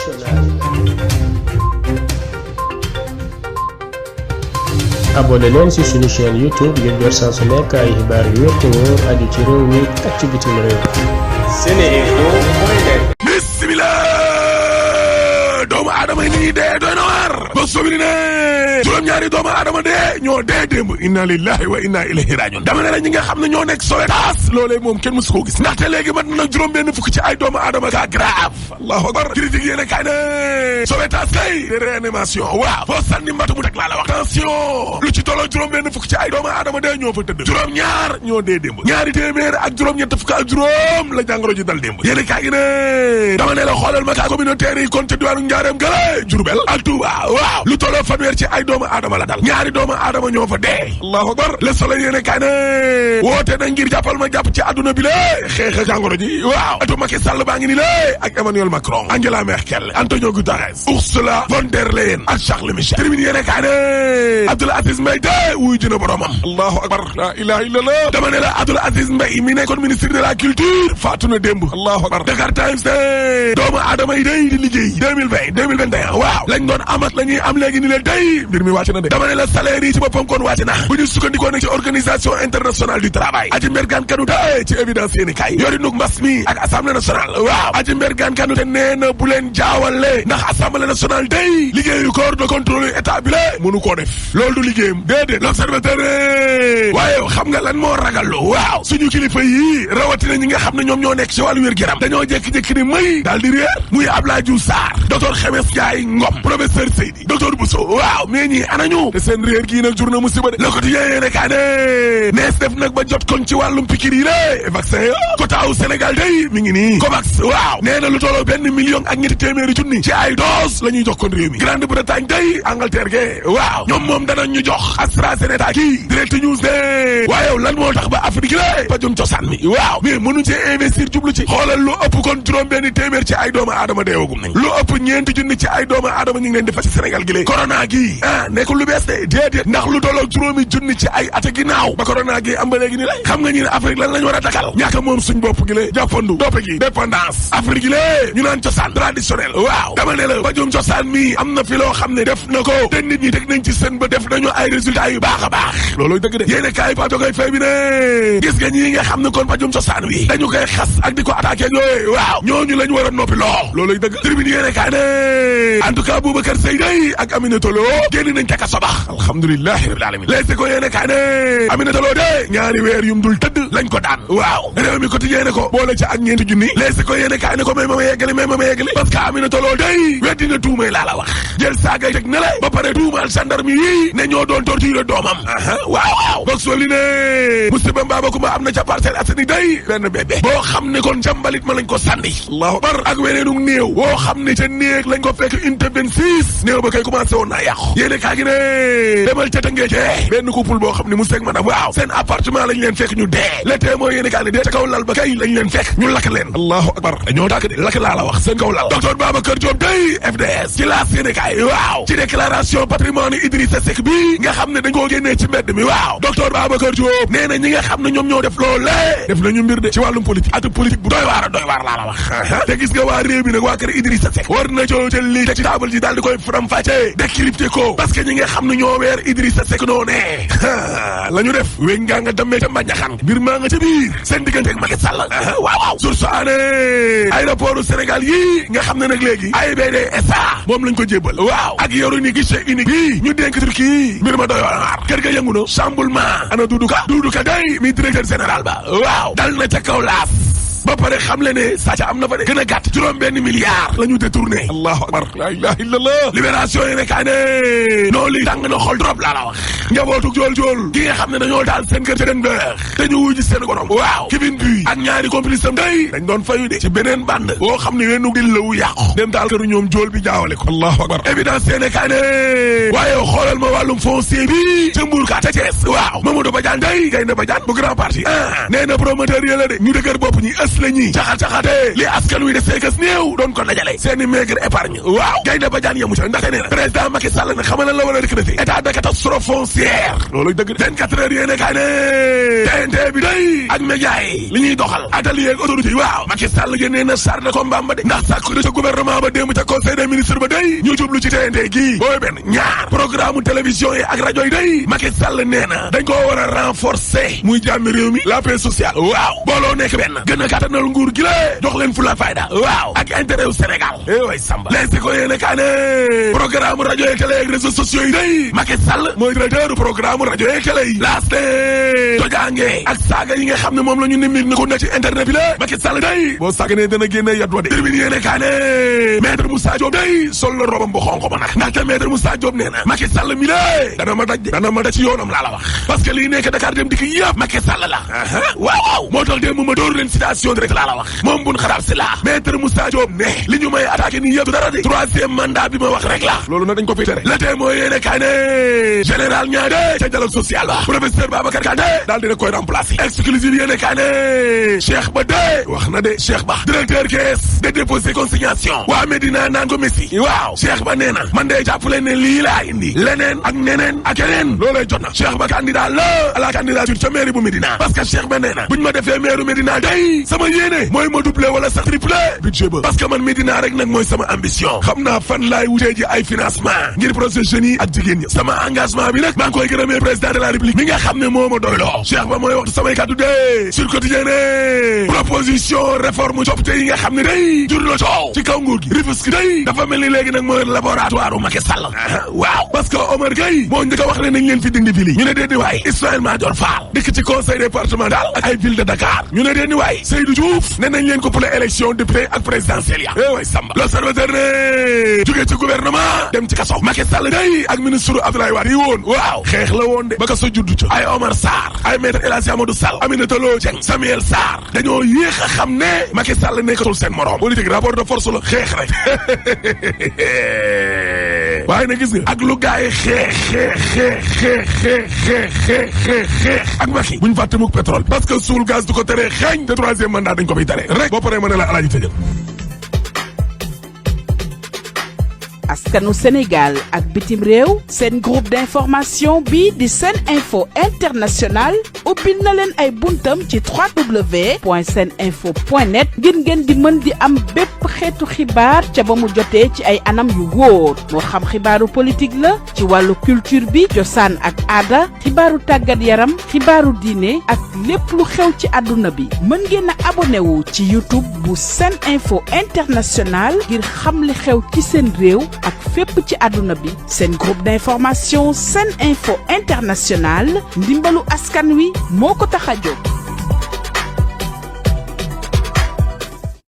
internationale. abonné leen ci suñu chaîne YouTube ngir jot saa su nekk ay xibaar yu wér te wóor aju ci réew mi ak ci bitim réew. Seneinfo.net. Bismillah, doomu aadama yi nii dee doy na waar ba sobili ne juróom-ñaari doomu aadama dee ñoo dee démb inna lillahi wa inna ilayhi rajiun dama ne la ñi nga xam ne ñoo nekk Sowetaas loolee moom kenn mësu koo gis ndaxte léegi mat na juróom benn fukk ci ay doomu aadama ka grave allahu akbar critique yéene kay ne Sowetaas kay de réanimation waaw foo sànni mbatu mu teg laa la wax attention lu ci tolloo juróom benn fukk ci ay doomu aadama dee ñoo fa tëdd juróom-ñaar ñoo dee démb ñaari téeméer ak juróom-ñett fukk ak juróom la jàngoro ji dal démb yéene kay gi ne dama ne la xoolal ma cas communautaire yi kon ca diwaanu Njaareem gële Jurbel ak Tuuba waaw lu tolloo fanweer ci ay doomu aadama la dal ñaari doomu aadama ñoo fa dee allahu akbar Le Soleil yéene kay ne woote na ngir jàppal ma jàpp ci àdduna bi la xeex ak jàngoro ji waaw atu Macky Sall baa ngi ni la ak Emmanuel Macron Angela Merkel Antonio Guterres Ursula von der Leyen ak Charles Michel Tribune yéene kay ne Abdoul Aziz Mbaye de wuy jëna boromam allahu akbar la ilaha illallah dama ne la Abdoul Aziz Mbaye mi nekkoon ministre de la culture faatu na démb allahu akbar Dakar Times de doomu aadama yi day di liggéey 2020 2021 waaw lañ doon amat la ñuy am léegi ni leen day mbir mi wàcc na de dama ne la salaire yi ci boppam kon wàcc na bu ñu sukkandikoo nag ci organisation internationale du travail aji mbergaan kanu te ci évidence yéeni kay yori nug mbas mi ak assemblée nationale waaw aji mbergaan kanu te nee na bu leen jaawale ndax assemblée nationale day liggéeyu corps de contrôle état bi la mënu koo def loolu du liggéeyam déedéet l'observateur waaye xam nga lan moo ragallu waaw suñu kilifa yi rawatina ñi nga xam ne ñoom ñoo nekk ci wàllu wér-gu-yaram dañoo jékki-jékki ni may daal di réer muy Abdoulaye Diouf Sarr docteur Xemes Ndiaye Ngom professeur Seydi docteur Bousso waaw mais ñii anañu te seen réer gii nag jur na musiba de Le Quotidien yéene kaa ne nees def nag ba jot kon ci wàllum pikir yi lé vaccin yo kotaaw Sénégal day mi ngi nii COVAX waaw nee na lu tolloo 1 million ak ñetti téeméeri junni ci ay dose la ñuy jox kon réew mi Grande-Bretagne day Angleterre ge waaw ñoom moom danañ ñu jox AstraZeneca kii Direct News de waaye lan moo tax ba Afrique lé pajum cosaan mi waaw mais mënuñ ci investir jublu ci xoolal lu ëpp kon juróom benn téeméer ci ay doomu aadama deewagum nañ lu ëpp ñeenti junni ci ay doomu aadama ñu ngi leen di fa ci Sénégal gi lée corona gi nekkul lu bees de déedéet ndax lu tolloog juróomi junni ci ay ata ginnaaw ba corona gi am ba léegi ni lay xam nga ñu ne Afrique lan lañ war a dakal ñàkk moom suñ bopp gi lée jàppandu doppe gi dépendance Afrique gi lée ñu naan cosaan traditionnel waaw dama ne la bajum cosaan mi am na fi loo xam ne def na ko te nit ñi teg nañ ci seen ba def nañu ay résultats yu baax a baax looloy dëgg de yéene kaay pato koy fay bi ne gis nga ñii nga xam ne kon bajum cosaan wi dañu koy xas ak di ko attaqué yooyu waaw ñooñu lañ war a noppi loo looloy dëgg tribune yéene kaay ne en tout cas Boubacar Seye day ak Aminata Lo génn nañ ca kaso ba alhamdulillahi rabbil alamin Les Échos yéene kaay ne Aminata Lo de ñaari weer yum dul tëdd lañ ko daan waaw réew mi quotidien ne ko boole ca ak ñeenti junni Les Échos yéene kaay ne ko may ma yeggali parce que Aminata Lo day weddi na tuumay laa la wax jël saagay teg ne la ba pare tuumal gendarme yi ne ñoo doon torturer doomam waaw box wali ne musiba mbaaba kumba am na ca Parcelles Assainies day benn bébé boo xam ne kon cambalit ma lañ ko sànni allahu akbar ak weneenug néew woo xam ne ca néeg lañ ko fekk unité 26 néew ba kay commencé woon naa yàqu yéene kaa gi ne demal ca Tëngéej benn couple boo xam ne mu seeg madame waaw seen appartement lañ leen fekk ñu dee le témoin yéene kaa ne dee ca kaw lal ba kay lañ leen fekk ñu lakk leen allahu akbar dañoo tàkk de lakk laa la wax seen kaw lal docteur Babacar Diop day FDS ci laas yéene kaay waaw ci déclaration patrimoine Idrissa Seck bi nga xam ne dañ koo génnee ci mbedd mi waaw docteur Babacar Diop nee na ñi nga xam ne ñoom ñoo def loolee def nañu mbir de ci wàllum politique ak politique bu doy waar laa la wax te gis nga waa réew mi nag waa kër Idrissa Seck war na coo jël lii te ci table ji daal di koy faram fàcce décrypté ko parce que ñi nga xam ne ñoo weer Idrissa Seck noo ne la ñu def wéy ngaa nga dammee ca mbañaxan mbir maa nga ca biir seen diggante ak Macky Sall waaw source aané aéroport Sénégal yi nga xam ne nag léegi AIBD SA moom lañ ko jébbal waaw ak yoru ni guichet unique bi ñu dénk Turquie mbir ma doy waar kër ga yëngu na chamboulement ana Doudou Ka day mi directeur général ba waaw dal na ca kaw laas ba pare xam le ne sàcc am na fa de gën a gàtt juróom benn milliard la ñu détourné allahu akbar la ilaha illallah libération yi nekkaa ne noo lii tàng na xol trop laa la wax njabootu jool gi nga xam ne dañoo daal seen kër ca den beex te ñu wuy ji seen gorom waaw Kevin Buy ak ñaari complice am day dañ doon fayu de ci beneen bande boo xam ne weenu dil la wu yàqu dem daal këru ñoom jool bi jaawale ko allahu akbar évidence yi nekkaa ne waaye xoolal ma wàllum foncier bi ca Mbour ka ca Thiès waaw Mamadou Badiane day Gaynde Badiane bu grand parti nee na promoteur yi la de ñu dëgër bopp ñi gis la ñi caxat-caxate li askan wi de seekas néew doon ko dajale seeni maigre épargne waaw Gaynde Badiane yamu ca ndaxte nee na président Macky Sall nag xamal la war a décréter état de catastrophe foncière loolu dëgg 24 heures yéene kaay ne TNT bi day ak média yi li ñuy doxal atelier ak autorité yi waaw Macky Sall génnee na char de combat ba de ndax sàkku de ca gouvernement ba démb ca conseil des ministres ba day ñu jublu ci TNT gii booy benn ñaar programme télévision yi ak rajo yi day Macky Sall nee na dañ koo war a renforcer muy jàmmi réew mi la paix sociale waaw booloo nekk benn gën a kàttanal nguur gi la jox leen fu la fayda waaw ak intérêt u Sénégal way samba les ko yéene kaa ne programme rajo yi télé ak réseaux sociaux yi day Macky Sall mooy directeur programme rajo yi télé yi laas tojaange ak saaga yi nga xam ne moom la ñu nimit na ko na ci internet bi la Macky Sall day boo saaganee dana génne yat wa de termine yéene kaa ne maître Moussa Diop day sol na robam bu xonq ba nag ndaxte maître Moussa Diop nee na Macky Sall mi lée dana ma daj ci yoonam laa la wax parce que lii nekk Dakar dem dikk yëpp Macky Sall la waaw moo tax démb ma door leen citation direct laa la wax moom bun xaraab si la maître Moussa Diop ne li ñu may attaqué nii yëpp dara de 3e mandat bi ma wax rek la loolu nag dañ ko fi tere la tee mooy yéene kaay ne général Niadé ca dialogue social ba professeur Babacar Kandé daal dina koy remplacer exclusive yéene kaay ne Cheikh Ba de wax na de Cheikh Ba directeur caisse de dépôt consignation waa Medina naan ko Messi waaw Cheikh Ba nee na man de jàppale ne lii laa indi leneen ak neneen ak yeneen loolay jot na Cheikh Ba candidat la à la candidature ca mairie bu Medina parce que Cheikh Ba nee na buñ ma defee maire Medina day sama yéene mooy ma doubler wala sax tripler budget ba parce que man Medina rek nag mooy sama ambition xam naa fan laay wutee ji ay financement ngir projet jeunes yi ak jigéen ñi sama engagement bi nag maa ngi koy gërëmee président de la république mi nga xam ne moo ma doyloo Cheikh Ba mooy waxtu samay kàddu de sur quotidien ne proposition réforme coppite yi nga xam ne day jur na coow ci kaw nguur gi Rufisque day dafa mel ni léegi nag mooy laboratoire u Macky Sall waaw parce que Omar Gueye moo njëkk a wax ne nañ leen fi dindi ville yi ñu ne dee ni waay Ismaïla Madior Fall dëkk ci conseil départemental ak ay ville de Dakar ñu ne dee ni waay Seydou Diouf ne nañ leen ko pour élection député ak présidentielle ya way samba l'observateur ne jógee ci gouvernement dem ci kaso Macky Sall day ak ministre Abdoulaye Wade yi woon waaw xeex la woon de ba kaso juddu ca ay Omar Sarr ay maître El Hadji Amadou Sall Aminata Lo Dieng Samuel Sarr dañoo yéex a xam ne Macky Sall nekkatul seen morom politique rapport de force la xeex rek waaye nag gis nga ak lu gaay xeex ak Macky buñ fàtte mukk pétrole parce que suul gaz du ko tere xeeñ te 3e mandat dañ ko fiy tere rek boo paree ma ne la alaaji tëjal askanu Sénégal ak bitim réew seen groupe d'information bi di Sen Info International ubbil na leen ay buntam ci www.seninfo.net ngir ngeen di mën di am bépp xeetu xibaar ca ba mu jotee ci ay anam yu wóor moo xam xibaaru politique la ci wàllu culture bi cosaan ak aada xibaaru tàggat yaram xibaaru diine ak lépp lu xew ci àdduna bi mën ngeen a abonné wu ci YouTube bu Sen Info International ngir xam li xew ci seen réew ak fépp ci àdduna bi seen groupe d'information Sen Info International ndimbalu askan wi moo ko tax a jóg